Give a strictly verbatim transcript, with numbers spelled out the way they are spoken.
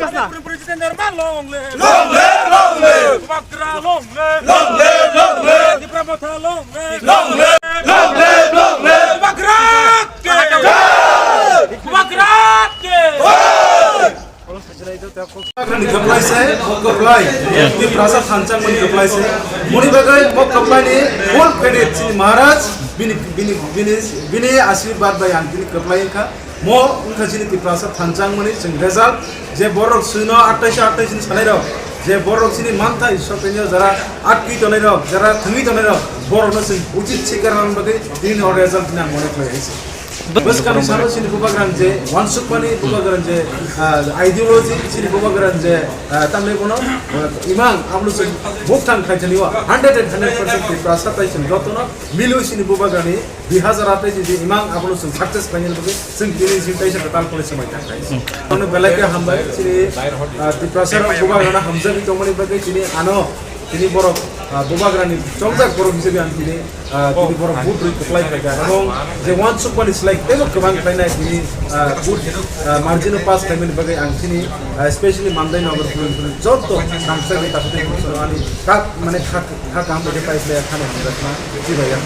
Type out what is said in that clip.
President Dharma long live! Long live, long live! Bubagra long live! Long live, long live! Tipra Motha long live! Long live, long live, long live! Bubagra ke! Jai! Bubagra ke! Jai! Bubagrani kwplai se, bo kwplai. Tiprasa thansa mani kwplai se. Moni bagwi bo kwplai ni full credit chini Maharaj, bini, bini, bini, bini ashirbad bai ang bini kwplai wngkha. Mo wngkha chini Tiprasa thansa mani chwng result. Je borok swino attaisho attaisho ni sanai rok, je borok chini manthai sopenyo jara atwi tonai rok, jara thangwi tonai rok, borok no chwng uchit sikar rang bagwi bini o result nang mone khlai hai se. Bwskangni salo chini bubagrang je wansukmani bubagrang je, ah, ideology chini bubagrang je, ah, tamni bono, ah, imang aboni se bukthang khaijani o hundred and hundred percent Tiprasa tai chini jotono milwi chini bubagrani dui hazar atai je imang abono chwng success khlaina bagwi chwng tini chwng kaisa kwtal kore swmai tang khai. Ano belai khe hambai chini, ah, Tiprasa rok bubagrana hamjagwi tongmani bagwi chini ano tini borok, ah, bubagrani chongjak borok hisabe ang tini ah, tini borok vote rwi kwplai phaikha. Ebong je wansukmani slai teibo kwbang khlainai tini, ah, vote, ah, margin o pass khlaimani bagwi ang chini, ah, especially Mandai Nagar phuru phuru joto tangsa ni takhuk tei ani kak mane kha kha kaham bai khe pai khlai khani hamjakma chibai ya.